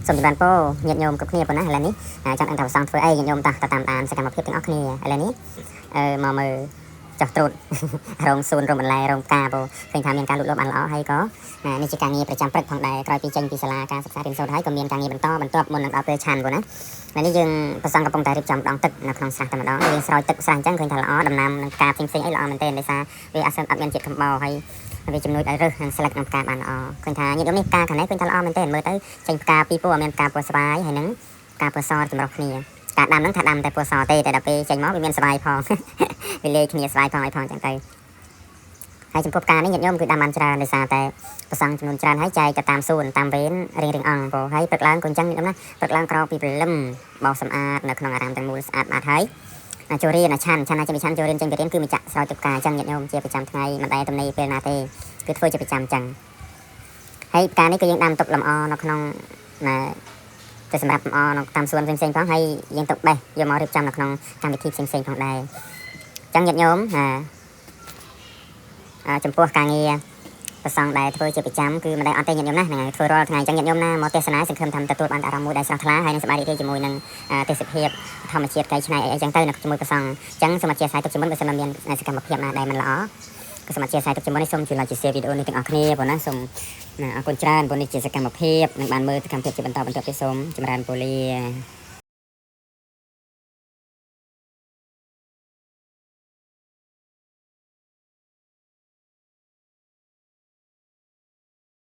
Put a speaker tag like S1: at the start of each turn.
S1: សូមចម្រើនពរញាតិញោមគ្រប់គ្នាប៉ុណ្ណាឥឡូវនេះចង់ដឹងថាព្រះសង្ឃធ្វើអីញាតិញោមតោះទៅតាមដានសកម្មភាពទាំងអស់គ្នាឥឡូវនេះអឺមកមើលចោះត្រួត រោងសួនរោងបន្លែរោងផ្កាពោឃើញថាមានការលូតលាស់បានល្អហើយក៏នេះជាការងារប្រចាំព្រឹកផងដែរក្រោយពីចេញពីសាលាការសិក្សារៀនសូត្រហើយក៏មានការងារបន្តបន្ទាប់មុននឹងដល់ពេលឆាន់ប៉ុណ្ណានេះយើងព្រះសង្ឃកំពុងតែរៀបចំដងទឹកនៅក្នុងស្រះតែម្ដងយើងស្រោចទឹកស្រះអញ្ចឹងឃើញថាល្អដំណាំនឹងផ្កាផ្សេងៗអីល្អមែនទែនដោយសារវាអត់សូវអត់មានជាតិកំបោរហើយវាជំនួយឲ្យរឹសនិងស្លឹកនិងផ្កាបានល្អឃើញថាញាតិញោមនេះផ្កាខាងនេះឃើញថាល្អមែនទែនមើលទៅចេញផ្កាពីរពណ៌មានផ្កាពណ៌ស្វាយហើយនិងផ្កាពណ៌សចម្រុះគ្នាការដាំហ្នឹងថាដាំតែពណ៌សទេតែដល់ពេលចេញមកវាមានស្វាយផង វាលាយគ្នាស្វាយផងអីផងអញ្ចឹងទៅហើយចំពោះផ្កានេះញាតិញោមគឺដាំបានច្រើនដោយសារតែព្រះសង្ឃចំនួនច្រើនហើយចែកទៅតាមសួនតាមវេនរៀងរៀងអង្គព្រោះហើយព្រឹកឡើងក៏អញ្ចឹងញាតិញោមណាព្រឹកឡើងក្រោកពីព្រលឹមបោសសម្អាតនៅក្នុងអារាមទាំងមូលស្អាតបាតហើយចូលរៀនអាឆាន់ឆាន់ណាចេញពីឆាន់ចូលរៀនចេញពីរៀនគឺមកចាក់ស្រោចទឹកផ្កាអញ្ចឹងញាតិញោមជាប្រចាំថ្ងៃមិនដែលទំនេរពេលណាទេគឺធ្វើជាប្រចាំអញ្ចឹងហើយផ្កានេះគឺយើងដាំទុកលម្អនៅក្នុងណាទៅសម្រាប់លម្អនៅតាមសួនផ្សេងៗផងហើយយើងទុកបេះយកមករៀបចំនៅក្នុងកម្មវិធីផ្សេងៗផងដែរអញ្ចឹងញាតិញោមអាចំពោះការងារព្រះសង្ឃដែលធ្វើជាប្រចាំគឺមិនដែលអត់ទេញាតិញោមណាហ្នឹងហើយធ្វើរាល់ថ្ងៃអញ្ចឹងញាតិញោមណាមកទេសនាសង្ឃឹមថាទទួលបានអារម្មណ៍មួយដែលស្រស់ថ្លាហើយនឹងសប្បាយរីករាយជាមួយនឹងទេសភាពធម្មជាតិកែច្នៃអីអីចឹងទៅនៅជាមួយព្រះសង្ឃអញ្ចឹងសូមអធ្យាស្រ័យទុកជាមុនបើសិនមកមានសកម្មភាពណាដែលមិនល្អក៏សូមអធ្យាស្រ័យទុកជាមុននេះសូមជួយ like ជា share វីដេអូនេះទាំងអស់គ្នាព្រោះណាសូមណាអរគុណច្រើនព្រោះនេះជាសកម្មភាពនឹងបានមើលសកម្មភាពជាបន្តបន្ទាប់ទៀតសូមចម្រើនពរលា។